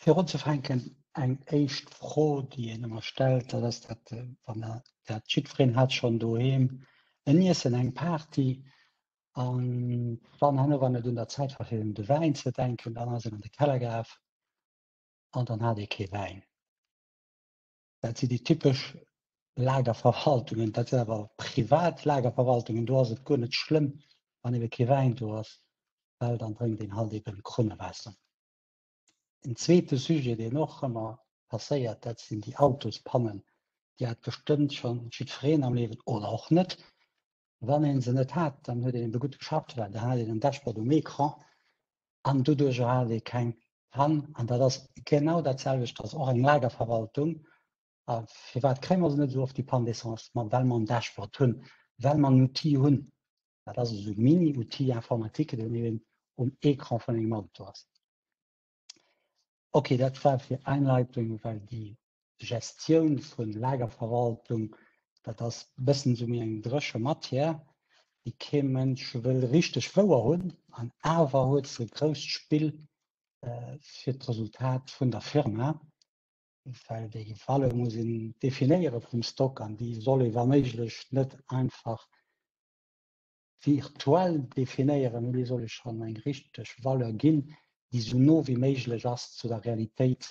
Fir unzefänken, eng éischt Fro, déi een ëmmer stellt, dat ass dat, wann der, dat jiddwereen hat schonn doheem en Iessen, eng Party, an wann herno, wann et un der Zäit war fir un de Wäin ze denken, dann ass een an de Keller gelaf an dann hat ee kee Wäin. Dat sinn déi typesch Lagerverwaltungen, dat sinn awer privat Lagerverwaltungen, do ass et guer net schlëmm, wann ebe kee Wäin do ass, well dann drénkt een halt eben Krunnewaasser. En zweete Sujet, deen och ëmmer passéiert, dat sinn déi Autospannen. Déi hat bestëmmt schonn jiddwereen am Liewen oder och net. Wann ee se net hat, dann huet een ebe gutt geschafft, well da hat een en Dashboard um Ecran an doduercher hat ee keng Pann. An dat ass genau dat selwecht, dat ass och eng Lagerverwaltung. A firwat kréie mer se net esou oft, déi Panne d'essence? Ma well mer en Dashboard hunn, well mer en Outil hunn. Dat ass esou e Mini-Outil informatique, deen eben um Ecran vun engem Auto ass. Okay, dat war fir Einleitung, well déi Gestioun vun Lagerverwaltung, dat ass e bëssen esou méi eng dréche Matière, déi kee Mënsch wëll richteg wouer hunn, an awer huet se e grousst Spill fir d'Resultat vun der Firma, well déi Valeur muss een definéiere vum Stock an déi soll ee wa méiglech net einfach virtuell definéieren, mee déi soll ee schonn eng richteg Valeur ginn, déi esou no wéi méiglech ass zu der Realitéit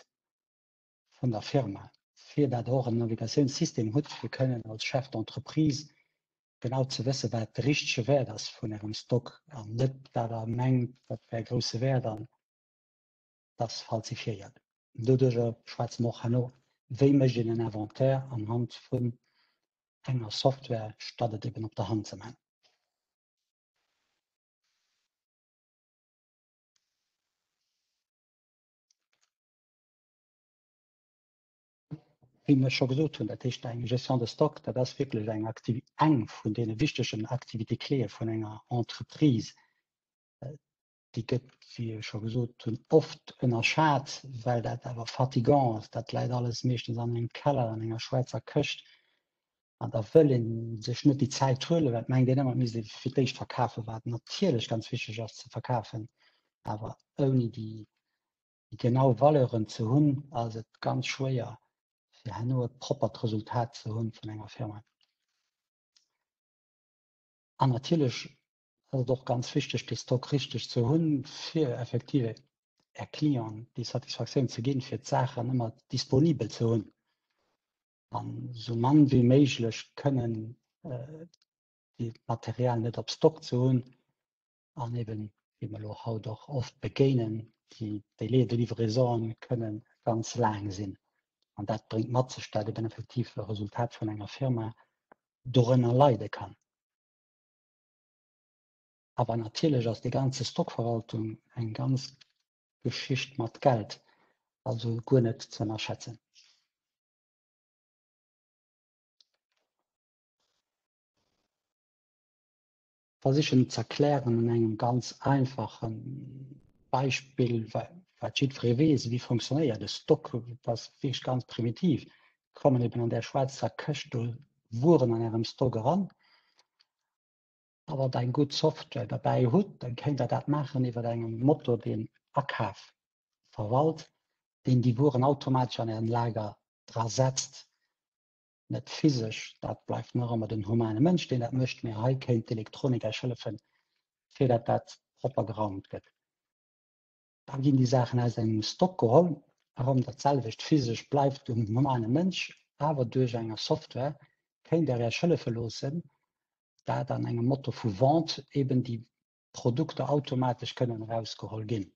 vun der Firma, fir dat Der och en Navigatiounssystem hutt, fir kënnen als Chef d'entreprise genau ze wëssen, wat de richtege Wäert ass vun Ärem Stock an net, wat Der mengt, dat wär e grousse Wäert an dat ass falsifiéiert. Doduerjer schwätze mer och herno, wéi mécht een en Inventaire anhand vun enger Software, statt et eben op der Hand ze maachen. Wéi mir scho gesot hunn, dat heescht eng Gestion de stock, dat ass wierklech eng Aktivi eng vun deene wichtegen Activité-cléë vun enger Entreprise. Déi gëtt, wéi ech scho gesot hunn, oft ënnerschat, well dat awer fatigant ass. Dat läit alles meeschtens an engem Keller, an enger schwaarzer Këscht. An da wëll ee sech net déi Zäit huelen, well et mengt een ëmmer, et misst ee fir d'éischt verkafen, wat natierlech ganz wichteg ass ze verkafen, awer ouni déi déi genau Valeuren ze hunn, ass et ganz schwéier, fir herno e proppert Resultat ze hunn vun enger Firma. An natierlech ass et och ganz wichteg, dee Stock richteg ze hunn, fir effektiv Är Clienten déi Satisfaktioun ze ginn, fir d'Saachen ëmmer disponibel ze hunn an esou mann wéi méiglech kënnen d'Material net op Stock ze hunn, an eben, wéi mer elo haut och oft begéinen, déi Délais de livraison kënnen ganz laang sinn. An dat bréngt mat sech, dat eben effektiv e Resultat vun enger Firma dorënner leide kann. Awer natierlech ass déi ganze Stockverwaltung eng ganz Geschicht mat Geld, also guer net ze ënnerschätzen. Versichen z'erklären un engem ganz einfache Beispill, wat jiddweree weess, wéi fonctionnéiert e Stock, dat ass wierklech ganz primitiv, kommen eben an där schwaarzer Këscht do Wueren an Ärem Stock eran. A wann Der eng gutt Software derbäi hutt, da kéint Der dat maachen iwwer engem Motor, deen Akaf verwalt, deen déi Wueren automatesch an Ären Lager drasetzt. net physesch, dat bleift nach ëmmer den humane Mënsch, deen dat mécht, mä hei kéint d'Elektronik Iech hëllefen, fir dat dat propper geraumt gëtt. Da ginn déi Saachen aus engem Stock geholl, erëm dat selwecht, physesch bleift um humane Mënsch, awer duerch enger Software kéint Der Iech hëllefe loossen, dat an engem Motto vu Vente eben déi Produkter automatesch kënnen erausgeholl ginn.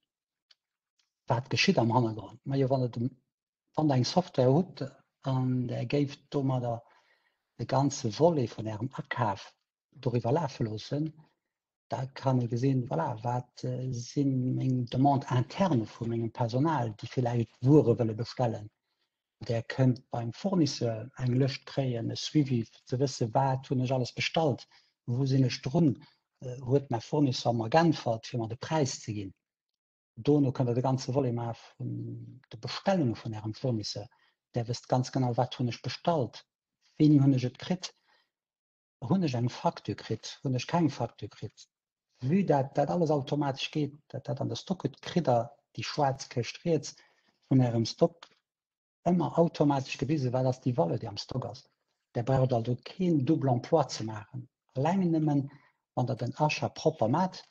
Wat geschitt am Hannergrond? Majo, wann et wann Der eng Software hutt an Der géift domadder de ganze Volet vun Ärem Akaf doriwwer lafe loossen, da kann ee gesinn, voilà, wat si meng Demande interne vu mengem Personal, déi villäicht Wuere wëlle bestellen. Der kënnt beim Fournisseur eng Lëscht kréien, e Suivi, fir ze wëssen, wat hunn ech alles bestallt, wou sinn ech drun, huet mäi Fournisseur mer geäntwert, fir mer de Präis ze ginn. Dono kënnt Der de ganze Volet maache vun de Bestellunge vun Ärem Fournisseur. Der wësst ganz genau, wat hunn ech bestallt, wéini hunn ech et kritt, Hunn ech eng Facture kritt? Hunn ech keng Facture kritt? Vue dat dat alles automatesch geet, dat dat an de Stock huet, kritt Der déi schwaarz Këscht riets. vun Ärem Stock ëmmer automatesch gewisen, wat ass déi Valeur, déi am Stock ass. Där braucht also keen Double emploi ze maachen. Alleng nëmmen, wann Der den Achat propper maacht,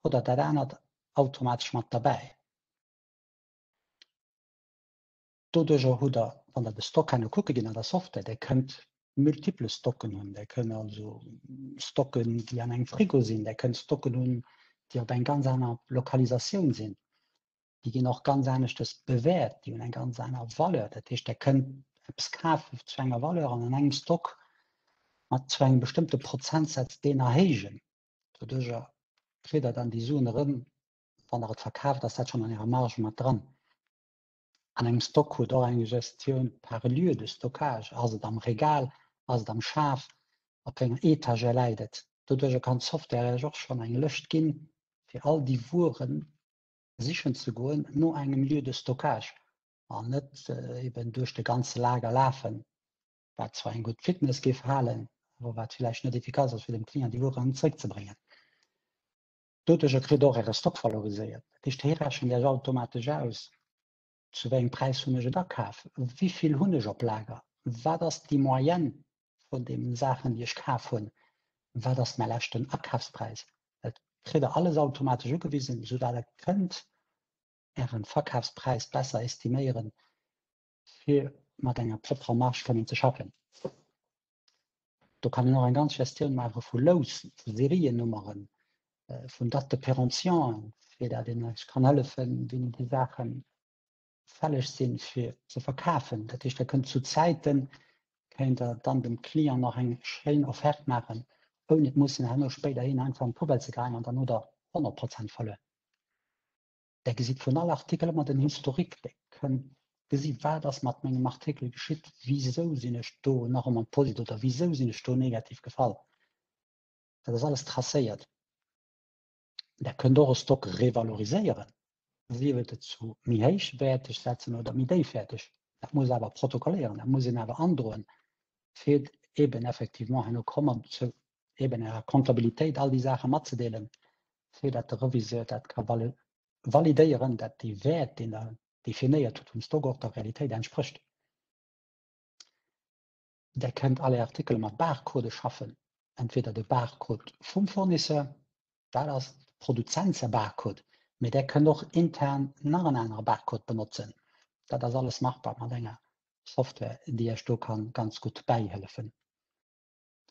hutt Der dat anert automatesch mat derbäi. Doduercher hutt Der, wann Der de Stock herno kucke ginn an der Software, Där kënnt multiple Stocken hunn. Där kënnt also Stocken, déi an engem Frigo sinn, Där kënnt Stocken hunn, déi op eng ganz aner Lokalisatioun sinn. Déi ginn och ganz aneschtes bewäert, déi hunn eng ganz aner Valeur. Dat heescht, Der kënnt eppes kafen zu enger Valeur an an engem Stock mat zu engem bestëmmte Prozentsaz deen erhéijen. Doduercher kritt Der dann déi Suen erëm, wann Der et verkaaft, ass dat schonn an Ärer Marge mat dran. An engem Stock hutt och eng Gestioun par lieu de stockage, ass et am Regal, ass et am Schaf, op wéi enger Etagère läit et. Doduercher kann d'Software Iech och schonn eng Lëscht ginn, fir all déi Wueren sichen ze goen no engem Lieu de stockage an net eben duerch de ganze Lager lafen, wat zwar eng gutt Fitness géif halen, awer wat villäicht net efficace ass, fir dem Client déi Wuer erëm zréckzebréngen. Doduercher kritt och Äre Stock valoriséiert. Dat heescht, hie rechent Iech automatesch aus, zu wéi engem Präis hunn ech et akaf, wéi vill hunn ech op Lager, wat ass déi Moyenne vun deenen Saachen, déi ech kaf hunn, wat ass mäi leschten Akafspräis. Dat kritt Der alles automatesch ugewisen, soudatt Der kënnt Ären Verkafspräis besser estiméieren, fir mat enger propperer Marge kënnen ze schaffen. Do kann een och eng ganz Gestioun maache vu Lous, vu Seriennummeren, vun Date de péremption, fir dat een eis kann hëllefen, wéini déi Saache fälleg sinn, fir ze verkafen. Dat heescht, Der kënnt zu Zäiten, kéint Der dann dem Client nach eng schéin Offerte maachen, ouni et mussen herno spéiderhin einfach an d'Poubelle ze geheien an dann hutt Der 100 Prozent verluer. Der gesitt vun all Artikel ëmmer den Historique, Der kënnt gesi wat ass mat mengem Artikel geschitt, wisou sinn ech do nach ëmmer positiv oder wisou sinn ech do negativ gefall. Dat ass alles tracéiert. Der kënnt och e Stock revaloriséieren, sief et et zu méi héichwäerteg setzen oder méi déifwäerteg. Dat muss awer protokolléieren, dat muss een awer androen, fir eben effectivement herno kommen zu eben Ärer Comptabilitéit all déi Saache matzedeelen, fir dat de Reviseur dat ka validéieren, dat dee Wäert, deen Der definéiert hutt vum Stock, och der Realitéit entsprécht. Der kënnt all Är Artikele mat Barcodë schaffen, entweder de Barcode vum Fournisseur, dat ass de Produzent säi Barcode, mee Der kënnt och intern nach en anere Barcode benotzen. Dat ass alles machbar mat enger Software, déi Iech do ka ganz gutt bäihëllefen.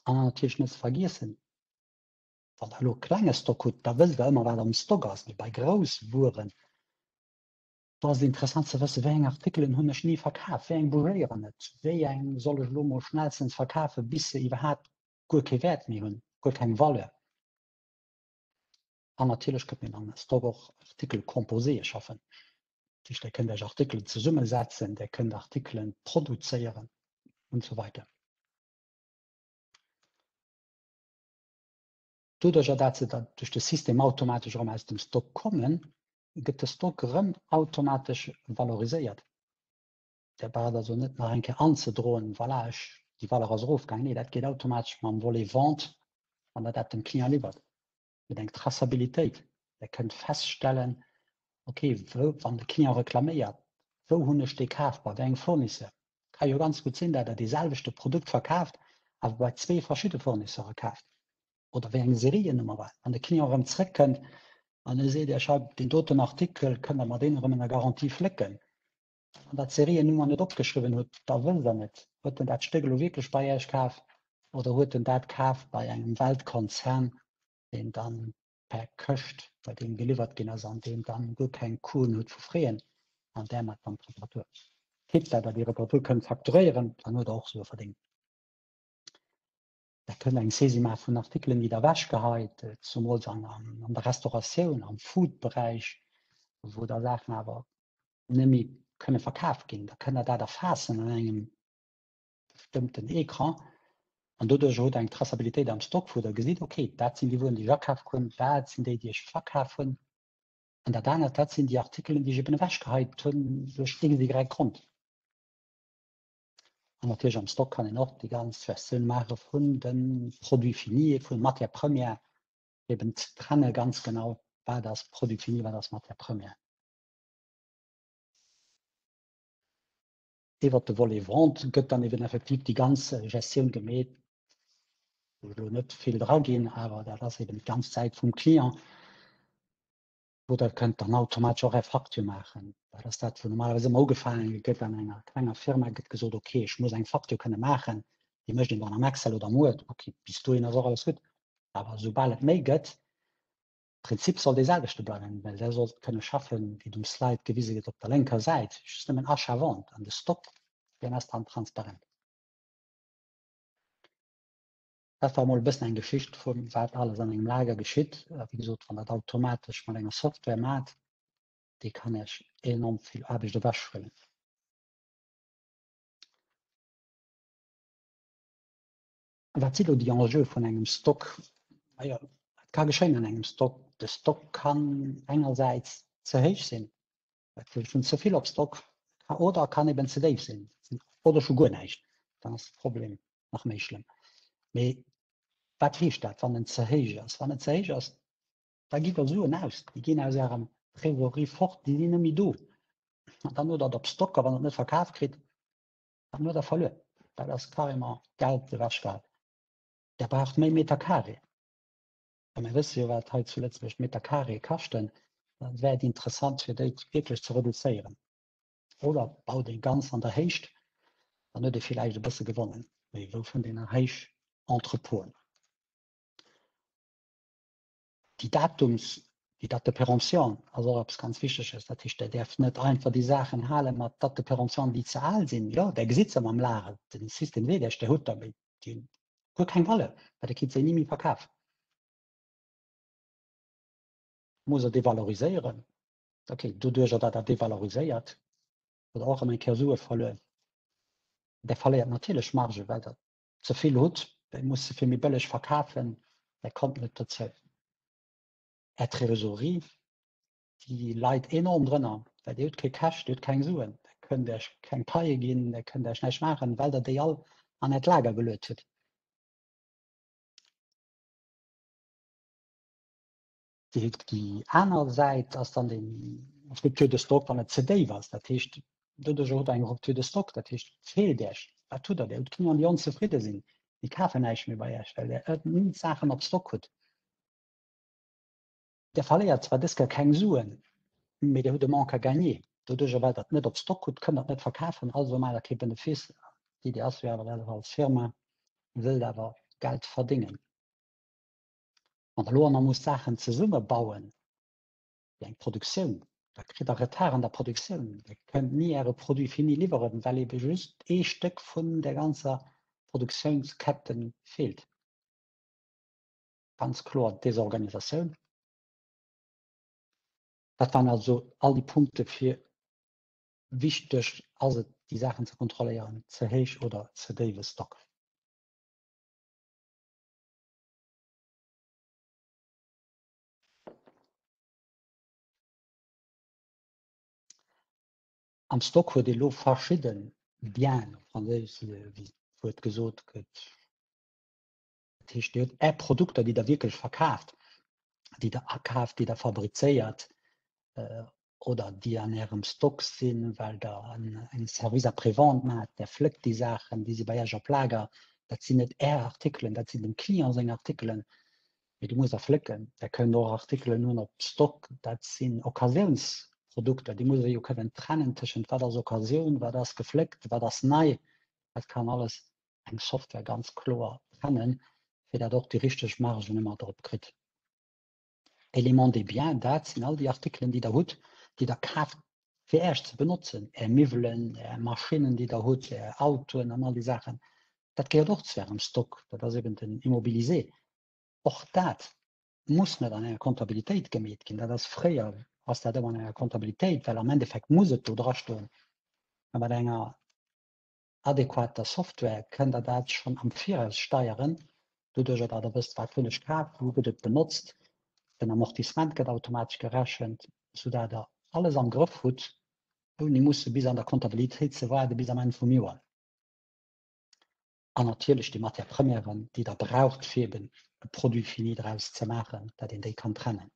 An natierlech net ze vergiessen, Wann Der elo e klenge Stock hutt, da wësst Der ëmmer, wat am Stock ass. Mee bei Grousswueren, do ass et interessant ze wëssen, wéi eng Artikelen hunn ech ni verkaf, wéi eng bougéieren net, wéi eng soll ech elo mol schnellstens verkafen, bis se iwwerhaapt guer kee Wäert méi hunn, guer keng Valeur. An natierlech kënnt een am Stock och Artikel-Composéë schaffen. Dat heescht, Der kënnt Iech Artikelen zesummesetzen, Der kënnt Artikelen produzéieren und so weiter. Doduercher dat se dann duerch de System automatesch erëm aus dem Stock kommen, gëtt de Stock erëm automatesch valoriséiert. Der braucht also net nach eng Kéier anzedroen, voilà, ech, déi Valeur ass erofgaangen. Nee, dat geet automatesch mam Volet Vente, wann Der dat dem Client liwwert. Huet eng Traçabilitéit. Der kënnt feststellen, okay, wou, wann de Client reklaméiert, wou hunn ech dee kaf, bei wéi engem Fournisseur. Ka jo ganz gutt sinn, dat Der dee selwechte Produkt verkaaft, awer bei zwee verschidde Fournisseure kaaft. Oder wéi eng Seriennummer war. Wann de Client erëm zréckkënnt an e seet Iech, hei, deen doten Artikel, kënnt Der mer deen erëm ënner Garantie flécken? Wann Der d'Seriennummer net opgeschriwwen hutt, da wësst Der net, huet en dat Stéck elo wierklech bei Iech kaf oder huet en dat kaf bei engem Weltkonzern, deen dann per Këscht bei deem geliwwert ginn ass an deen dann guer keng Coûten huet vu Frais an där mat dann d'Reparatur. Quitte dat Der déi Reparatur kënnt facturéieren, dann huet Der och Sue verdéngt. Der kënnt eng Saisie maache vun Artikelen, déi Der ewechgeheit, zumools an an der Restauratioun, am Food-Beräich, wou da Saachen awer net méi kënne verkaf ginn. Da kënnt Der dat erfaassen an engem bestëmmten Ecran an doduerch hutt Der eng Traçabilitéit am Stock, wou Der gesitt, okay, dat sinn déi Wueren, déi ech akaf hunn, dat sinn déi, déi ech verkaf hunn an dat anert, dat sinn déi Artikelen, déi ech eben ewechgeheit hunn duerch XY Grond. An natierlech am Stock kann een och déi ganz Gestioun maache vun de Produits finis, vun Matières premières, eben ze trenne ganz genau, wat ass Produit fini, wat ass Matière première. Iwwert de Volet Vente gëtt dann eben effektiv déi ganz Gestioun gemeet, wou ech elo net vill dra ginn, awer dat ass eben d'ganz Säit vum Client, wou Der kënnt dann automatesch och Är Facture maachen. Dat ass dat, wou normalerweis ëmmer ugefaange gëtt an enger klenger Firma, gëtt gesot, okay, ech muss eng Facture kënne maachen, déi mécht een dann am Excel oder am Word, okay, bis dohin ass och alles gutt. Awer soubal et méi gëtt, Prinzip soll dee selwechte bleiwen, well der sollt kënne schaffen, wéi et um Slide gewise gëtt op der lénker Säit, just nëmmen Achat-Vente an de Stock, deen ass dann transparent. Dat war emol e bëssen eng Geschicht vu wat alles an engem Lager geschitt. A wéi gesot, wann dat automatesch mat enger Software maacht, déi kann Iech enorm vill Aarbecht ewechhuelen. Wat si lo déi Enjeux vun engem Stock? Majo, wat ka geschéien an engem Stock? De Stock kann engersäits ze héich sinn, dat heescht ech hunn ze vill op Stock, oder kann eben ze déif sinn, oder ech hu guer näischt, dann ass de Problem nach méi schlëmm. Mee wat heescht dat, wann en ze héich ass? Wann en ze héich ass, da gitt der Suen aus, déi ginn aus Ärem Trésorerie fort, déi sinn net méi do. An dann hutt Der et op Stock a wann Der et net verkaf kritt, Dann huet der verluer. Dat ass carrément Geld ewechgehal. Der braucht méi Meter carré. A mir wësse jo, wat hei zu Lëtzebuerg d'Meter carré kaschten. Dat wär et interessant, fir déi wierklech ze reduzéieren. Oder baut ee ganz an der Héicht, dann huet ee villäicht e bësse gewonnen. Mee wou fënnt een nach héich Entrepôten? Déi Datums, déi Date de péremption ass och eppes ganz Wichteges. Dat heescht, Der däerft net einfach déi Saachen hale mat Date de péremption, déi ze al sinn. Jo, Der gesitt se am Lager, de System seet Iech, Der hutt der, mee déi hunn guer keng Valeur, well Der kritt se ni méi verkaf. Muss Der devaloriséieren. Okay, doduerjer, datt Der devaloriséiert, hutt Der och erëm eng Kéier Sue verluer. Der verléiert natierlech Marge, well Der ze vill hutt, déi musst se fir méi bëlleg verkafen, där kommt net dozou. Är Trésorerie, déi leit enorm drënner, well Dir hutt kee Cash, Dir hutt keng Suen, Der kënnt Iech keng Paie ginn, Der kënnt Iech näischt maachen, well Der déi all an Äert Lager geluet hutt. Déi aner Säit ass dann déi Rupture de stock, wann et ze déif ass. Dat heescht, doduerch hutt Der eng Rupture de stock, dat heescht, et feelt Iech. Wat hutt Der? Dir hutt Clienten, déi onzefridde sinn, déi kafen näischt méi bei Iech, well Der ni d'Saachen op Stock hutt. Der verléiert zwar dës Kéier keng Suen, mee Der hutt e Manque à gagner. Doduercher, well Der et net op Stock hutt, kënnt Der et net verkafen, also maacht Der kee Benefice. D'Idee ass jo awer, dat Der als Firma wëllt awer Geld verdéngen. Wann der elo nach musst Saachen zesumme bauen, wéi eng Produktioun, da kritt der Retard an der Produktioun. Der kënnt ni Äre Produit fini liwweren, well ebe just ee Stéck vun der ganzer Produktiounskette feelt. Ganz kloer Desorganisatioun. Dat waren also all déi Punkte fir wichteg ass et, déi Saachen ze kontrolléieren, ze héich oder ze déiwe Stock. Am Stock huet ee lo verschidde Bienen, op Franséisch, wéi d'Wuert gesot gëtt. Dat heescht, Dir hutt Är Produkter, déi Der wierklech verkaaft, déi Der akaaft, déi Der fabrizéiert oder déi an Ärem Stock sinn, well Der eng Service après-vente maacht, Der fléckt déi Saachen, déi si bei Iech op Lager. Dat sinn net Är Artikelen, dat sinn dem Client seng Artikelen, mee déi muss Der flécken. Der kënnt och Artikelen hunn op Stock, dat sinn Occasiounsprodukter, déi muss Der jo kënnen trennen tëschent wat ass Occasioun, wat ass gefléckt, wat ass nei. Dat kann alles eng Software ganz kloer trennen, fir dat och déi richteg Margen ëmmer drop kritt. Éléments des biens, dat sinn all déi Artikelen, déi Der hutt, déi Der kaaft, fir Äech ze benotzen, Är Miwwelen, Är Maschinnen, déi Der hutt, Är Autoen an all déi Saachen. Dat gehéiert och zu Ärem Stock, dat ass eben den Immobilisé. Och dat muss net an enger Comptabilitéit gemeet ginn. Dat ass fréier ass dat ëmmer an enger Comptabilitéit, well am Endeffekt muss et do drastoen. Mä mat enger adequater Software kënnt der dat schonn am Viraus steieren, doduercher datt der wësst, wat hunn ech kaf, wou gëtt et benotzt, den Amortissement gëtt automatesch gerechent, soudatt der alles am Grëff hutt, ouni musse bis an der Comptabilitéit ze waarde bis am Enn vum Joer. An natierlech déi Matière premièren, déi der braucht, fir eben e Produit fini draus ze maachen, datt een déi kann trennen.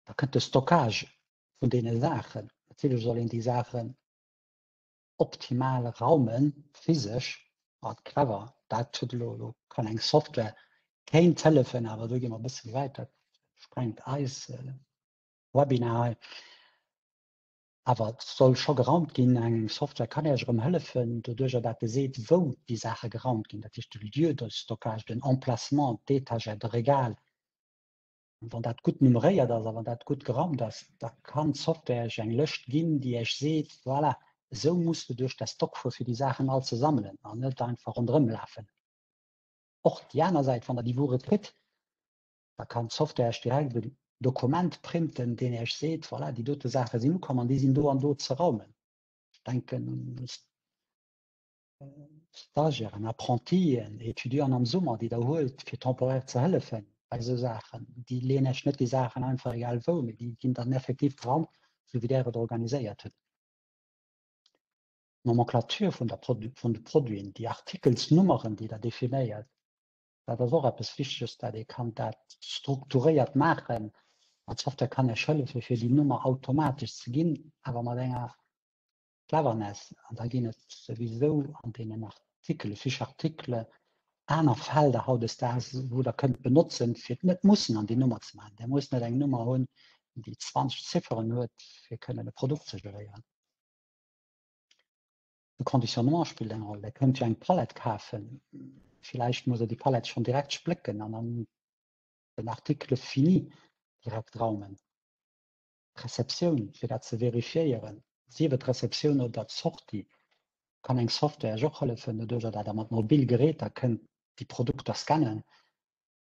Da kënnt de Stockage. vun deene Saachen. Natierlech soll een déi Saachen optimal raumen, physesch, ah clever, dat huet elo, do kann eng Software kéint hëllefen, awer do gi mer e bësse méi wäit, dat sprengt eis Webinar hei. Awer et soll scho geraumt ginn. Eng Software kann Iech erëm hëllefen, doduerjer dat e seet, wou déi Saache geraumt ginn, dat heescht de Lieu de stockage, den Emplacement, d'Etagère, de Regal. Wann dat gutt nummeréiert ass a wann dat gutt geraumt ass, da kann d'Software Iech eng Lëscht ginn, déi Iech seet, voilà, esou muss de duerch däi Stock fuere fir déi Saachen all ze sammelen an net einfach ronderëm lafen. Och déi aner Säit, wann Der déi Wuere kritt, da kann d'Software Iech direkt en Dokument printen, deen Iech seet, voilà, déi dote Saache sinn ukomm an déi sinn do an do ze raumen. Ech denken un Stagiairen, Apprentien, Étudianten am Summer, déi Der huelt, fir temporaire ze hëllefen bei esou Saachen. Déi leeën Iech net déi Saachen einfach egal wou, mee déi ginn dann effektiv geraumt, esou wéi Der et organiséiert hutt. D'Nomenclature vun der vun de Produiten, déi Artikelsnummeren, déi Der definéiert, dat ass och eppes Wichteges, dat ee kann dat strukturéiert maachen. An d'Software kann Iech hëllefen, fir déi Nummer automatesch ze ginn, awer mat enger Cleverness. An da ginn et souwisou an deenen Artikelen, Fiche article, aner Felder hautdesdaags, wou Der kënnt benotzen, fir et net mussen an déi Nummer ze maachen. Der musst net eng Nummer hunn, déi 20 Zifferen huet, fir kënnen e Produkt ze geréieren. De Conditionnement spillt eng Roll. Der kënnt jo eng Palett kafen. Villäicht musst Der déi Palett schonn direkt splécken an dann den Article fini direkt raumen. D'Receptioun, fir dat ze verifiéieren, sief et d'Receptioun oder d'Sortie, kann eng Software Iech och hëllefen, doduerjer dat Der mat mobil Geräter kënnt déi Produkter scannen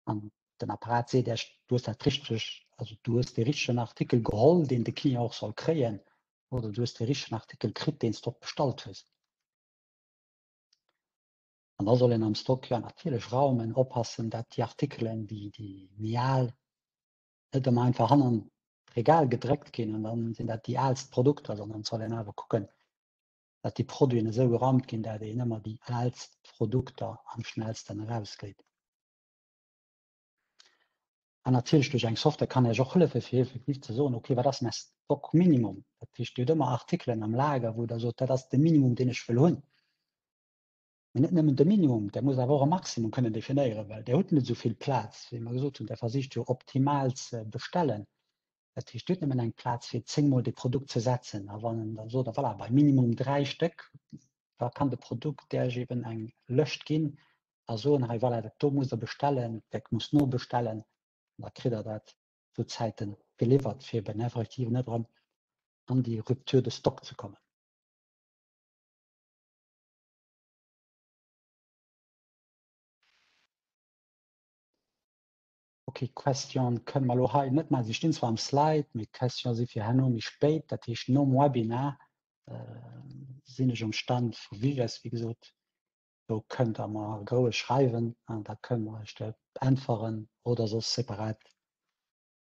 an den Apparat seet Iech, du hues dat richteg, also du hues dee richtegen Artikel geholl, deen de Client och soll kréien, oder du hues dee richtegen Artikel kritt, deen s de och bestallt hues. An da soll een am Stock jo natierlech raumen, oppassen, dat déi Artikelen, déi méi al net ëmmer einfach hannert d'Regal gedréckt ginn an dann sinn dat déi aalst Produkter, sondern et soll een awer kucken, dat déi Produiten esou geraumt ginn, dat een ëmmer déi aalst Produkter am schnellsten erauskritt. An natierlech duerch eng Software kann Iech och hëllefe fir effektiv ze soen, okay, wat ass mäi Stock Minimum? Dat heescht, Dir hutt ëmmer Artikelen am Lager, wou Der sot, dat ass de Minimum, deen ech wëll hunn. Mee net nëmmen de Minimum, Der musst awer och e Maximum kënnen definéieren, well Der hutt net esou vill Plaz, wéi mer gesot hunn. Der versicht jo optimal ze bestellen. Dat heescht, Dir hutt nëmmen eng Plaz, fir zéngmol dee Produkt ze setzen. A wann Der sot, voilà, bei Minimum dräi Stéck, da kann de Produkt Iech eben eng Lëscht ginn a soen, hei voilà, dat do musst Der bestellen, dat musst nobestellen. An da kritt Der dat zu Zäite geliwwert, fir eben effektiv net erëm an déi Rupture de stock ze kommen. Ok, Question kënne mer elo hei net maachen. Si stinn zwar am Slide, mee d'Question si fir herno méi spéit, dat heescht nom Webinar sinn ech um Stand vu Vives, wéi gesot. Do kënnt Der mer roueg schreiwen an da kënne mer iech dat äntweren oder soss separat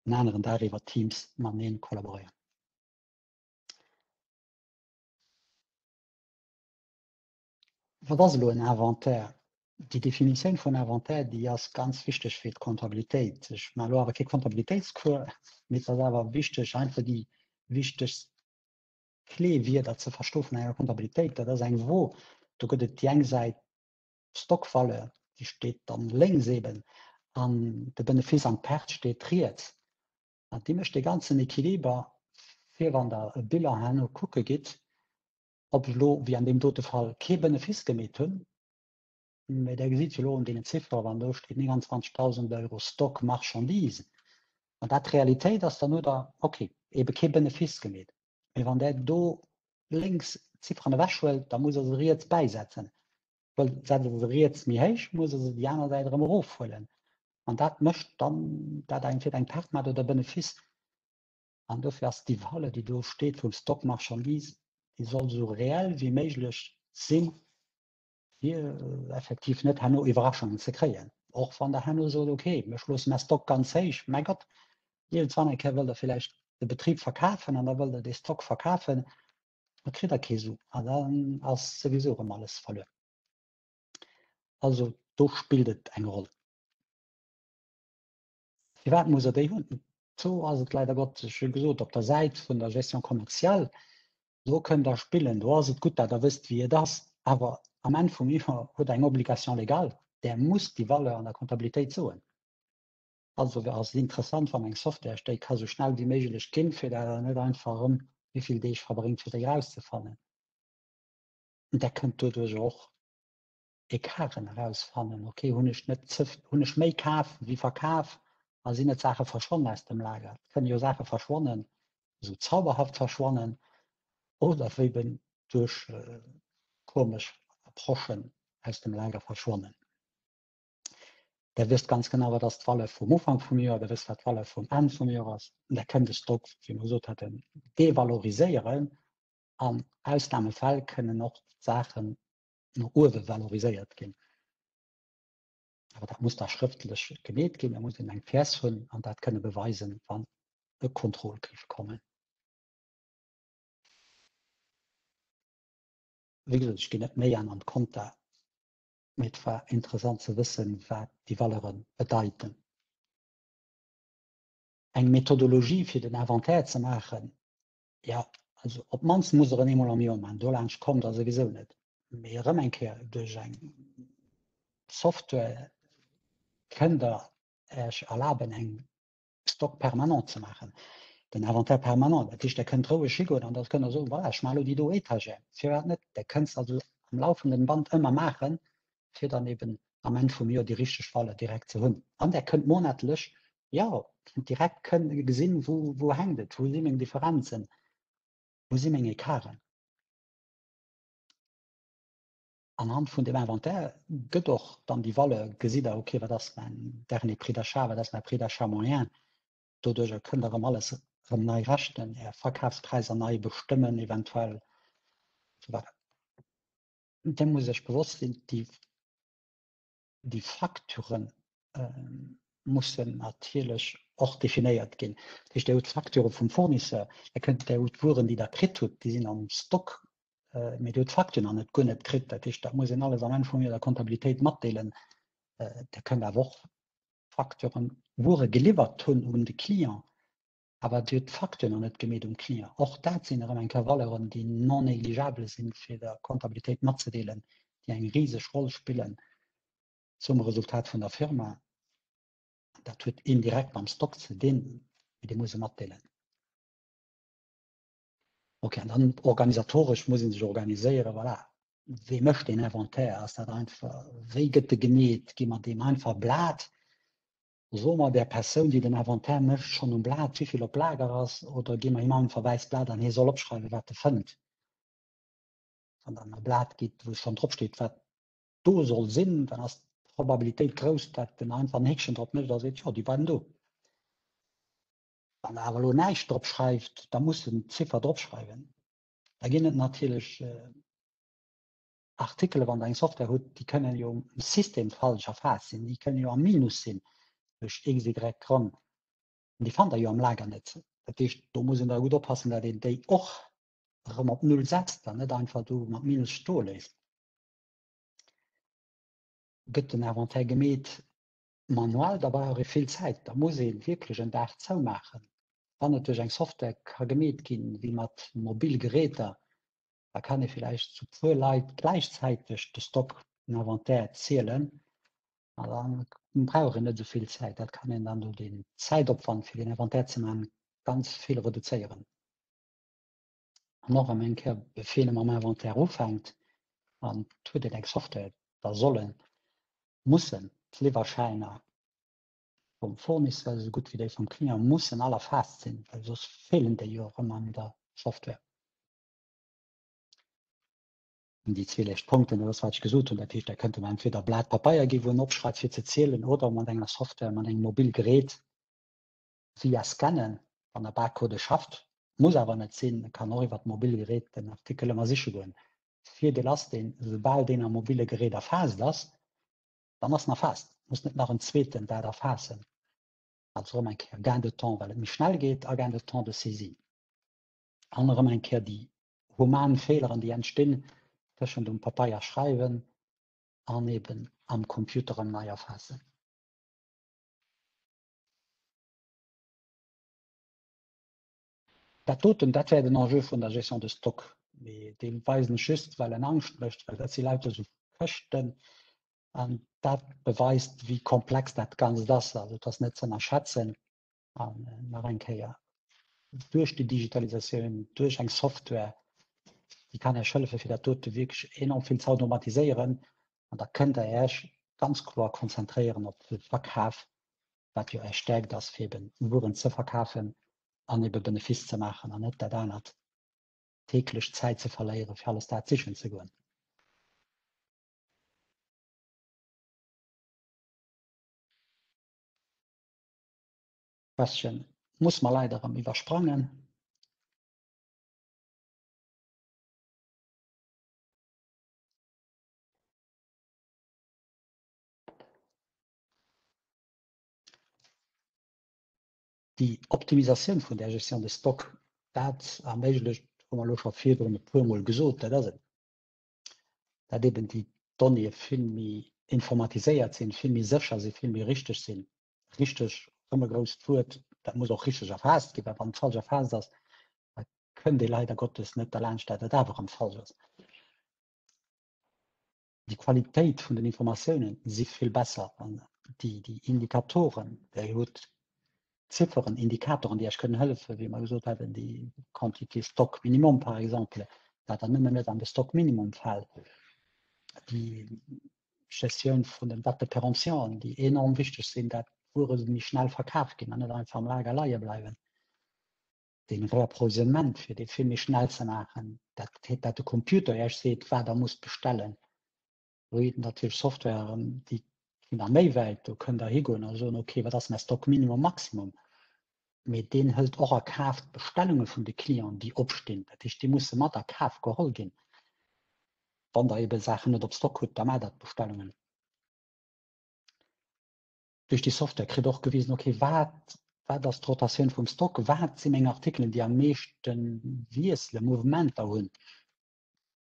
en aneren Dag iwwer Teams mateneen kollaboréieren. Wat ass elo en Inventaire? Déi Definitioun vun Inventaire, déi ass ganz wichteg fir d'Kontabilitéit. Ech maache elo awer kee Kontabilitéitscours, mee et ass awer wichteg, einfach déi wichtegst Clé-Wierder ze verstoe vun enger Kontabilitéit. Dat ass eng Wo, do gëtt et déi eng Säit d'Stockvaleur, déi steet dann lénks eben, an de Benefice an d'Perte steet riets. An déi mécht dee ganzen Equiliber, fir wann Der e Bilan herno kucke gitt, ob ech elo, wéi an deem dote Fall, kee Benefice gemeet hunn, mä Der gesitt jo elo un deenen Ziffere, wann do steet 29.000 Euro Stock marchandise, wann dat d'Realitéit ass, dann hutt Der, okay, ebe kee Benefice gemeet. Mä wann Der do lénks d'Zifferen ewechhuelt, da musst Der se riets bäisetzen. Well setzt Der se riets méi héich, musst Der se déi aner Säit erëm erofhuelen. An dat mécht dann, dat entweder eng Perte maacht oder e Benefice. An dofir ass déi Valeur, déi do steet vum Stock marchandise, déi soll esou reell wéi méiglech sinn, fir effektiv net herno Iwwerraschungen ze kréien. Och wann Der herno sot, okay, ech loosse mäi Stock ganz héich, mäi Gott, iergendwann eng Kéier wëllt Der villäicht de Betrib verkafen an da wëllt Der dee Stock verkafen, da kritt Der kee Su an dann ass souwisou erëm alles verluer. Also do spillt et eng Roll. Firwat muss Der déi hunn? Do ass et leider Gottes, ech hu gesot, op der Säit vun der Gestion commerciale, do kënnt Der spillen, do ass et gutt, datt Der wësst, wéi et ass, awer am Enn vum Joer hutt Der eng Obligation légale, Der musst déi Valeur an der Comptabilitéit soen. Also ass et interessant, wann eng Software Iech déi ka sou schnell wéi méiglech ginn, fir datt Der net einfach erëm wéi vill Deeg verbréngt, fir déi erauszefannen. Der kënnt doduerch och Ecarten erausfannen, ok, hunn ech net ze, hunn ech méi kaf wéi verkaf a sinn net Saache verschwonnen aus dem Lager? Et kënne jo Saache verschwannen, esou zauberhaft verschwannen oder eben duerch komesch Approchen aus dem Lager verschwannen. Der wësst ganz genau, wat ass d'Valeur vum Ufank vum Joer, der wësst, wat d'Valeur vum Enn vum Joer ass. An der kënnt de Stock, wéi mer gesot haten, devaloriséieren. An Ausnamefäll kënnen och d'Saachen no uewe valoriséiert ginn. Awer dat muss da schrëftlech gemeet ginn, da muss een eng Pièce hunn an dat kënne beweisen, wann e Contrôle géif kommen. Wéi gesot, ech ginn net méi an an d'Konta, mee et war interessant ze wëssen, wat déi Valeure bedeiten. Eng Methodologie fir den Inventaire ze maachen, jo, also op d'mannst muss Der en eemol am Joer maachen, dolaanscht kommt Der souwisou net. Mee erëm eng Kéier, duerch eng Software kënnt Der Iech erlaben, eng Stock permanent ze maachen, den Inventaire permanent. Dat heescht, Der kënnt roueg higoen an da kënnt Der soen, voilà, ech maache elo déi do Etagère. Firwat net? Der kënnt se also am laufenden Band ëmmer maachen, fir dann eben am Enn vum Joer déi richteg Valeur direkt ze hunn. An Der kënnt monatlech, jo, direkt kënn gesinn, wou, wou hänkt et, wou si meng Differenzen, wou si meng Ecarten. Anhand vun dem Inventaire gëtt och dann déi Valeur, gesitt Der, okay, wat ass mäin dernier Prix d'achat, wat ass mäi Prix d'achat moyen. Doduerjer kënnt Der erëm alles erëm nei rechnen, Är Verkafspräisser nei bestëmmen eventuell an esou weider. Där muss Iech bewosst sinn, déi déi Facturen mussen natierlech och definéiert ginn. Dat heescht, Dir hutt d'Facture vum Fournisseur, da kënnt Dir hutt d'Wueren, déi Der kritt hutt, déi sinn am Stock, mee Dir hutt d'Facture nach net guer net kritt. Dat heescht, dat muss een alles am Enn vum Joer der Comptabilitéit matdeelen. Dir kënnt awer och Facturen, Wuere geliwwert hunn un de Client, awer Dir hutt d'Facture nach net gemeet um Client. Och dat sinn erëm eng Kéier Valeuren, déi non négligeable sinn, fir der Comptabilitéit matzedeelen, déi eng riseg Roll spillen zum Resultat vun der Firma. Dat huet indirekt mam Stock ze dinn, mee dee muss e matdeelen. Ok, an dann organisatoresch muss ee sech organiséieren, voilà, wee mécht deen Inventaire? Ass dat einfach, wéi gëtt e gemeet? Gi mer deem einfach e Blat? Soe mer där Persoun, déi den Inventaire mécht, schonn um Blat, wéi vill op Lager ass, oder gi mer him einfach e wäisst Blat an hie soll opschreiwen, wat e fënnt? Wann Der e Blat gitt, wou schonn dropsteet, wat do soll sinn, dann ass d'Probabilitéit grouss, datt en einfach en Häkchen drop mécht a seet, jo, déi bleiwen do. Wann der awer elo näischt drop schreift, da muss en d'Ziffer drop schreiwen. Da ginn et natierlech Artikele, wann der eng Software hutt, déi kënnen jo um System falsch erfaasst sinn, déi kënnen jo am Minus sinn duerch x, y Grënn. An déi fannt der jo am Lager net. Dat heescht, do muss een da gutt oppassen, datt een déi och erëm op Null setzt an net einfach do mat Minus stoe léisst. Gëtt den Inventaire gemeet manuell, da brauch ee vill Zäit, da muss ee wierklech en Dag zoumaachen. Wann et duerch eng Software ka gemeet ginn, wéi mat mobil Geräter, da kann ee villäicht zu puer Leit gläichzäiteg de Stock, den Inventaire zielen an da brauch een net esou vill Zäit. Dat kann een dann do den Zäitopwand fir den Inventaire ze maachen ganz vill reduzéieren. An och eng Kéier, bevir ee mam Inventaire ufänkt an et huet een eng Software, da sollen, mussen d'Liwwerschäiner vum Fournisseur esou gutt wéi déi vum Client mussen all erfaasst sinn, well soss feelen déi jo erëm an der Software. An déi zwee lescht Punkten, dat ass wat ech gesot hunn, dat heescht, da kënnt en entweder e Blat Papeier ginn, wou en opschreift fir ze zielen, oder mat enger Software, mat engem mobil Gerät, via Scannen, wann der Barcode schafft, muss awer net sinn, e kann och iwwer d'mobil Gerät den Artikel ëmmer siche goen. Virdeel ass deen, soubal deen am mobile Gerät erfaasst ass, dann ass en erfaasst, muss net nach en zweeten dat erfaassen. Also erëm eng Kéier Gain de temps, well et méi schnell geet, a Gain de temps de saisie. An erëm eng Kéier déi human Feeleren, déi entstinn tëschent um Papeier schreiwen an eben am Computer erëm nei erfaassen. Dat doten, dat wär den Enjeu vun der Gestion de stock. Mee dee weisen ech just, well en Angscht mécht, well dat si lauter esou Këschten. An dat beweist, wéi komplex dat Ganzt ass. Also et ass net ze ënnerschätzen. An nach eng Kéier, duerch déi Digitalisatioun, duerch eng Software, déi kann Iech hëllefen, fir dat dote wierklech enorm vill ze automatiséieren. An da kënnt Der Iech ganz kloer konzentréieren op de Verkaf, wat jo Är Stärkt ass, fir eben Wueren ze verkafen an ebe Benefice ze maachen an net dat anert, täglech Zäit ze verléieren, fir alles dat sichen ze goen. Question muss mer leider erëm iwwersprangen. Déi Optimisatioun vun där Gestion de stock, dat erméiglecht, hu mer elo scho virdrun e puermol gesot, dat ass et, dat eben déi Donnéeë vill méi informatiséiert sinn, vill méi sécher sinn, vill méi richteg sinn. Richteg, erëm e grousst Wuert, dat muss och richteg erfaasst ginn, well wann et falsch erfaasst ass, da kënnt ee leider Gottes net derlaanscht, dat et awer erëm falsch ass. Déi Qualitéit vun den Informatiounen si vill besser an déi, déi Indikatoren, Dir hutt Zifferen, Indikatoren, déi Iech kënnen hëllefen, wéi mer gesot haten, déi Quantité Stock minimum par exemple, dat Der nëmmen net an de Stock minimum fält, déi Gestioun vun den Dates de péremption, déi enorm wichteg sinn, dat d'Wuere méi schnell verkaf ginn an net einfach am Lager leie bleiwen. den Reapprovisionnement fir dee vill méi schnell ze maachen, dat dat de Computer Iech seet, wat Der musst bestellen. Do ginn et natierlech Softwaren, déi ginn da méi wäit, do kënnt Der higoen a soen, okay, wat ass mäi Stock Minimum, Maximum? Mee deen hëlt och a Kaf d'Bestellunge vun de Clienten, déi opstinn. Dat heescht, déi musse mat a Kaf geholl ginn. Wann Der ebe Saachen net op Stock hutt, da maacht Der d'Bestellungen. Duerch déi Software kritt och gewisen, okay, wat, wat ass d'Rotatioun vum Stock, wat si meng Artikelen, déi am meeschte wiesselen, Mouvementer hunn.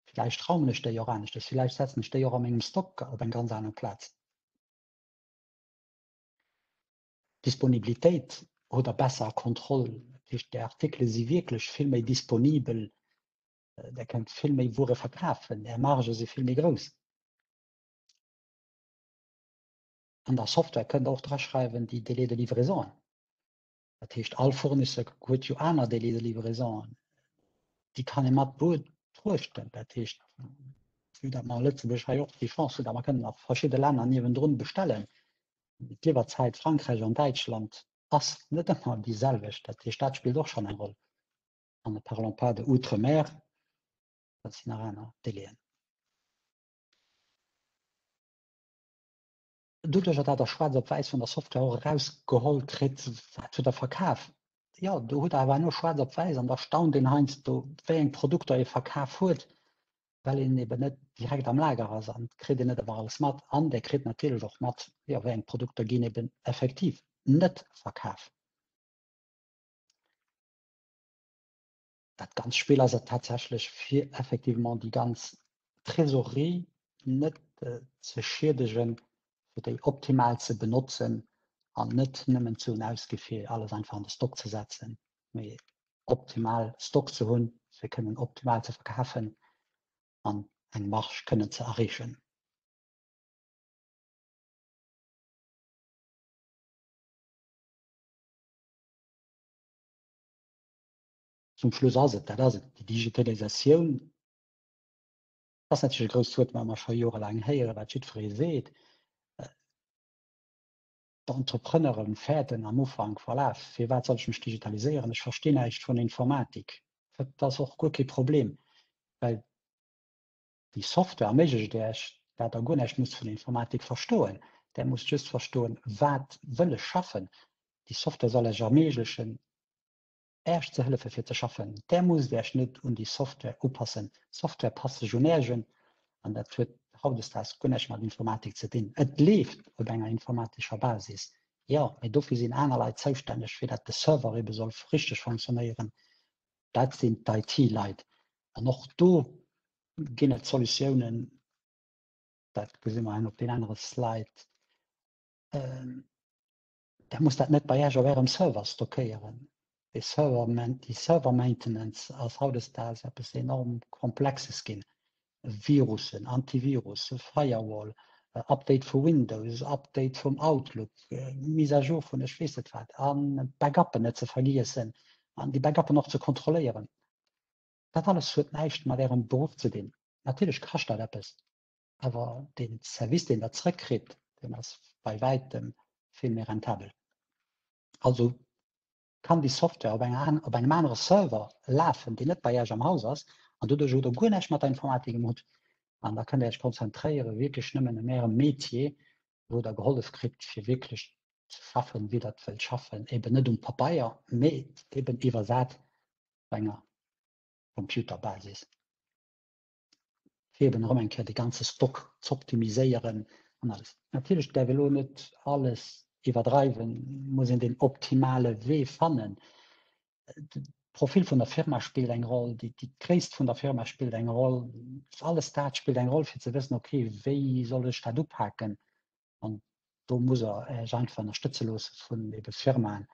Villäicht raumen ech déi och aneschtes, villäicht setzen ech déi och a mengem Stock op eng ganz aner Plaz. D'Disponibilitéit hutt Der besser a Kontroll, dat heescht, déi Artikele si wierklech vill méi disponibel, Der kënnt vill méi Wuere verkafen, Är Margë si vill méi grouss. An der Software kënnt Der och draschreiwen déi Délais de livraison. Dat heescht, all Fournisseur huet jo aner Délais de livraison. Déi kann ee mat betruechten. Dat heescht, vue datt mer a Lëtzebuerg hei och déi Chance hunn, datt mer kënnen a verschidde Länner niewendrun bestellen, d'Liwwerzäit Frankräich an Däitschland ass net ëmmer déi selwecht. Dat heescht, dat spillt och schonn eng Roll. An ne parlons pas de outre-mer, dat sinn nach aner Délaiën. Doduercher dat der schwaarz op wäiss vun der Software och erausgeholl kritt, wat hutt der verkaf, jo do hutt der awer herno schwaarz op wäiss an da staunt een heiansdo wéi eng Produkter ee verkaf huet, well een eben net direkt am Lager ass an kritt een net ëmmer alles mat an der kritt natierlech och mat, jo wéi eng Produkter ginn eben effektiv net verkaf. Dat ganz Spill ass et tatsächlech fir effectivement déi ganz Trésorerie net ze schiedegen, fir déi optimal ze benotzen an net nëmmen ze hunn ausgi fir alles einfach an de Stock ze setzen, mee optimal Stock ze hunn, fir kënnen optimal ze verkafen an eng Marge kënnen ze erreechen. Zum Schluss ass et, dat ass et, déi Digitalisatioun ass natierlech e grousst Wuert, wat mer scho jorelaang héieren, wat jiddweree seet. D'Entrepreneure fäerten am Ufank, voilà, firwat soll ech mech digitaliséieren, ech verstinn näischt vun Informatik. Dat ass och guer kee Problem, well déi Software erméiglecht Iech, dat Der guer näischt musst vun Informatik verstoen. Der musst just verstoen, wat wëll ech schaffen. Déi Software soll Iech erméiglechen, Äech ze hëllefe fir ze schaffen. Där musst Äech net un déi Software upassen. D'Software passt sech un Äech un an dat huet hautdesdaags guer näischt mat Informatik ze dinn. Et leeft op enger informatescher Basis, jo, mee dofir sinn aner Leit zoustänneg, fir dat de Server ebe soll richteg fonctionnéieren. Dat sinn d'IT-Leit. An och do ginn et Solutiounen, dat gesi mer hei op deen anere Slide. Där musst dat net bei Äech op Ärem Server stockéieren. Dee Server, déi Server Maintenance ass hautdesdaags eppes enorm Komplexes ginn. Virussen, Antivirus, Firewall, Update vu Windows, Update vum Outlook, Mise à jour vun ech weess net wat, a Backuppen net ze vergiessen an déi Backuppen och ze kontrolléieren. Dat alles huet näischt mat Ärem Beruff ze dinn. Natierlech kascht dat eppes, awer dee Service, deen Der zrëckkritt, deen ass bei wäitem vill méi rentabel. Also kann déi Software op enger, op engem anere Server lafen, deen net bei Iech am Haus ass, an doduerch hutt Der guer näischt mat der Informatik um Hutt. An da kënnt Der Iech konzentréiere wierklech nëmmen ëm Ärem Metier, wou Der gehollef kritt, fir wierklech ze schaffen, wéi Der et wëllt schaffen, eben net um Pabeier, mee eben iwwersat op enger Computerbasis. Fir eben erëm eng Kéier de ganze Stock z'optimiséieren an alles. Natierlech däerf ee lo net alles iwwerdreiwen, muss een den optimale Wee fannen. De Profil vun der Firma spillt eng Roll, déi Gréisst vun der Firma spillt eng Roll, alles dat spillt eng Roll fir ze wëssen, okay, wéi soll ech dat upaken? An do muss Der Iech einfach ënnerstëtze loosse vun ebe Firmaen.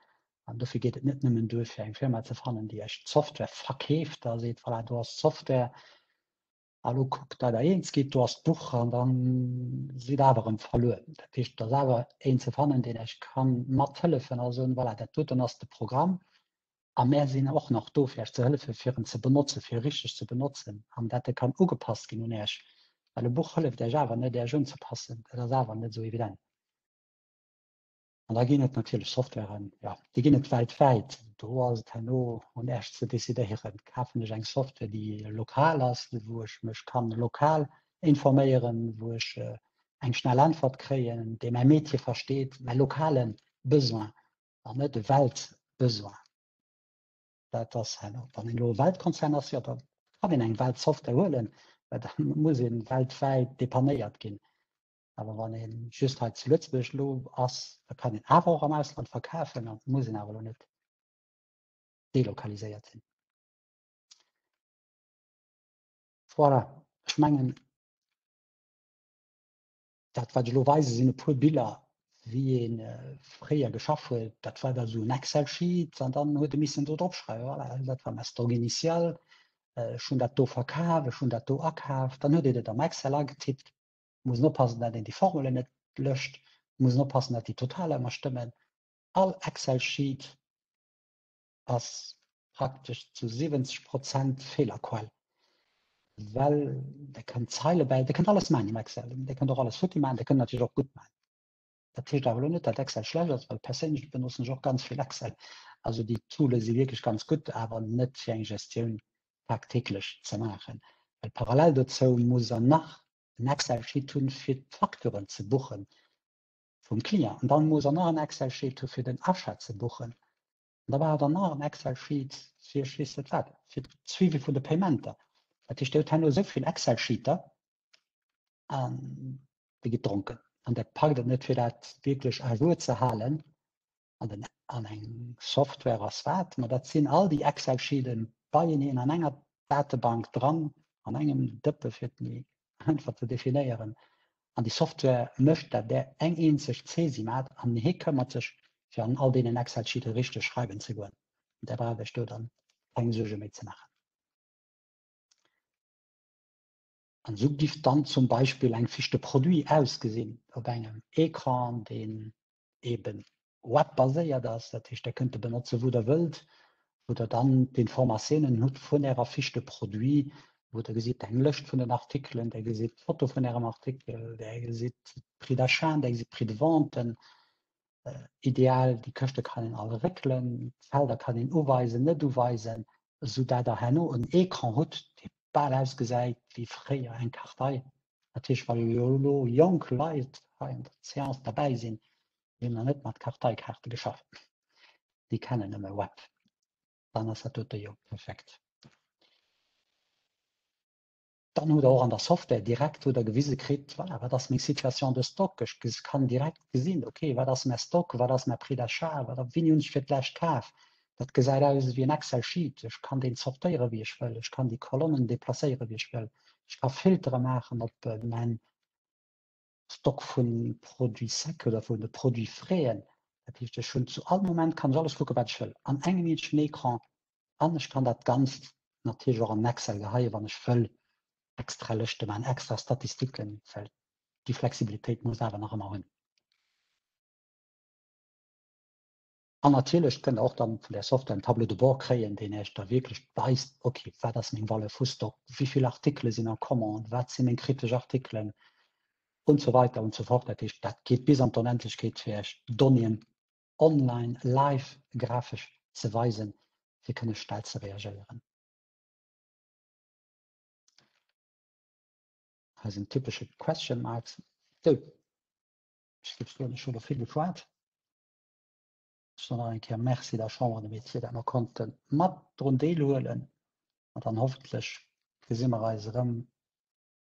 An dofir geet et net nëmmen duer, fir eng Firma ze fannen, déi Iech d'Software verkeeft a seet, voilà, do ass d'Software, a lo kuckt, datt Der eens gitt, do ass d'Buch, an da sidd Der awer erëm verluer. Dat heescht, et ass awer een ze fannen, deen Iech ka mathëllefen a soen, voilà, dat doten ass de Programm, A mär sinn och nach do, fir Iech ze hëllefen, fir en ze benotzen, fir e richteg ze benotzen an dat e kann ugepasst ginn un Iech. Well e Buch hëlleft Iech awer net, Iech unzepassen. Dat ass awer net esou evident. An da ginn et natierlech Softwaren, jo, déi ginn et weltwäit. Do ass et herno un Iech ze decidéieren, Kafen ech eng Software, déi lokal ass, wou ech mech kann lokal informéieren, wou ech eng schnell Äntwert kréien, déi mäi Metier versteet, mäi lokale Besoin an net e Weltbesoin. Dat ass herno, wann een elo e Weltkonzern ass, jo da kann een eng Weltsoftware huelen, well da muss ee weltwäit depanéiert ginn. Awer wann ee just hei zu Lëtzebuerg elo ass, da kann een awer och am Ausland verkafen an muss een awer elo net delokaliséiert sinn. Voilà, ech mengen, dat wat ech elo weise sinn e puer Biller, wéi ee fréier geschaff huet. Dat war da sou en Excel-Sheet an dann huet e missen do drop schreiwen, voilà, dat war mäi Stock initial, ech hunn dat do verkaf, ech hunn dat do akaf. Dann huet een et am Excel agetippt. Muss een oppassen, dat een déi Formelen net löscht, muss een oppassen, dat déi Totaler ëmmer stëmmen. All Excel-Sheet ass praktesch zu 70 Prozent Feelerquell, well Der kënnt Zeile bäi, Der kënnt alles maachen am Excel, Der kënnt och alles futti maachen, Der kënnt natierlech och gutt maachen. Dat heescht awer elo net, datt Excel schlecht ass, well perséinlech benotzen ech och ganz vill Excel. Also déi Toole si wierklech ganz gutt, awer net fir eng Gestioun tagtäglech ze maachen. Well parallel dozou musst Der nach en Excel-Sheet hunn, fir d'Facturen ze buchen vum Client. An dann musst Der nach en Excel-Sheet hu fir den Achat ze buchen. An da war dann nach en Excel-Sheet fir ech weess net wat, fir d'Suivi vun de Paymenter. Dat heescht, Dir hutt herno esou vill Excel-Sheeter an Dir gitt dronken. An Der packt et net, fir dat wierklech à jour ze halen. An den, an eng Software ass wat? Ma dat sinn all déi Excel-Sheeten beieneen an enger Datebank dran, an engem Dëppe fir et méi einfach ze definéieren. An déi Software mécht, dat Der eng eenzeg Saisie maacht an hie këmmert sech, fir an all deenen Excel-Sheete richteg schreiwen ze goen. An Der braucht Iech do dann keng Suerge méi ze maachen. An esou giff dann zum Beispill eng Fiche de produit ausgesinn op engem Ecran, deen eben webbaséiert ass, dat heescht, Der kënnt e benotzen, wou Der wëllt, wou Der dann d'Informatiounen hutt vun Ärer Fiche de produit, wou Der gesitt eng Lëscht vun den Artikelen, Der gesitt d'Foto vun Ärem Artikel, Der gesitt d'Prix d'achat, Der gesitt d'Prix de vente. Ideal, déi Këschte kann een all réckelen, d'Felder kann een uweisen, net uweisen, esou dat Der herno en Ecran hutt, dee bal ausgesäit wéi fréier eng Kartei. Natierlech, wa jo elo jonk Leit hei an der Seance derbäi sinn, déi hunn nach net mat Karteikaarte geschafft, déi kennen nëmme Web, dann ass dat dote jo perfekt. Dann hutt Der och an der Software direkt, hutt Der gewise kritt, voilà, wat ass meng Situation de stock, ech kann direkt gesinn, okay, wat ass mäi Stock, wat ass mäi Prix d'achat, wat, wéini hunn ech fir d'lescht kaf. Dat gesäit aus ewéi en Excel-Sheet. Ech kann deen zortéiere wéi ech wëll, ech kann déi Kolonnen deplacéiere wéi ech wëll, ech ka Filtere maachen op mäin Stock vu Produits secs oder vun de Produits frais. Dat heescht, ech hunn zu all Moment kann ech alles kucken, wat ech wëll, an engem eenzegen Ecran. An ech kann dat Ganzt natierlech och an Excel geheien, wann ech wëll extra Lëschte maachen, extra Statistiken, well déi Flexibilitéit muss awer nach ëmmer hunn. An natierlech kënnt Der och dann vun där Software en Tableau de bord kréien, deen Iech da wierklech weist, okay, wat ass meng Valeur vu Stock, wéi vill Artikele sinn en Commande, wat si meng kritesch Artikelen und so weiter und so fort. Dat heescht, dat geet bis an d'Onendlechkeet, fir Iech Donnéeën online, live, grafesch ze weisen, fir kënne schnell ze reagéieren. Hei sinn typesche Question Marks. Sou, ech géif soen, ech hu elo vill geschwat. Ech soen nach eng Kéier Merci der Chambre des Métiers, dat mer konnte mat drun deelhuelen. An dann hoffentlech gesi mer eis erëm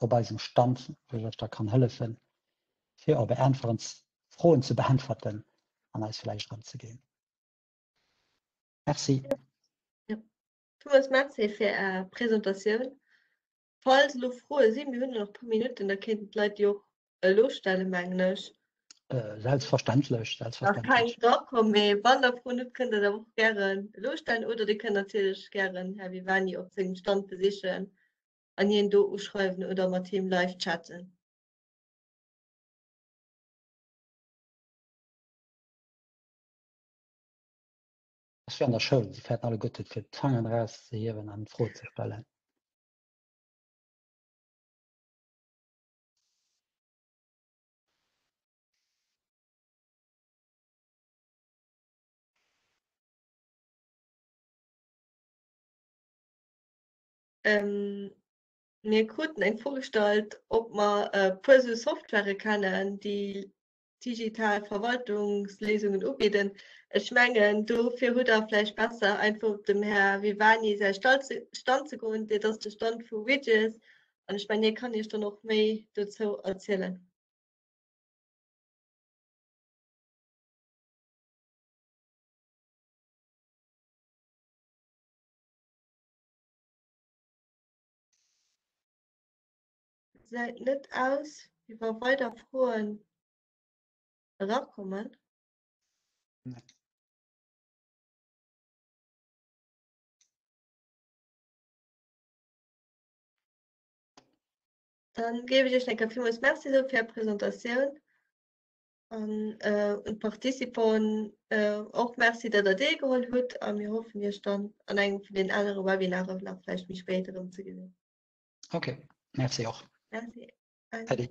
op eisem Stand, wou ech Iech da kann hëllefen, fir op Är Äntweren, Froen ze beäntwerten an eis vläicht erëmzeginn. Merci. Thomas, Merci fir Är Presentatioun. Falls elo Froe sinn, mir hunn nach e puer Minutten, da kéinten d'Leit déi och elo stellen, mengen ech. Äh, selbstverständlech, selbstverständlech. Nach keng erakomm, mee wann der Froen hutt, kënnt der der och gären elo stellen oder Dir kënnt natierlech gären Här Vivani op sengem Stand besichen an hien do uschreiwen oder mat him live chatten. Ass wéi an der Schoul, si fäerten alleguerte fir d'Fangeren erauszehiewen an Froen ze stellen. Mir kruten eng Fro gestallt, ob mer e puer esou Software kennen, déi digital Verwaltungsléisungen ubidden. Ech mengen, dofir hutt Der vläicht besser, einfach op dem Här Vivani säi Stand ze goen. Dat ass de Stand vu Widges. An ech mengen, hie kann Iech dann och méi dozou erzielen. Gesäit net aus, wéi wa weider Froen erakommen. Nee. Dann géif ech Iech eng Kéier villmools Merci soe fir Är Presentatioun an un d'Participanten och Merci, datt Der deelgeholl hutt a mir hoffen Iech dann an engem vun den anere Webinaren nach vläicht méi spéit erëm ze gesinn. Okay, merci och. Merci. Äddi.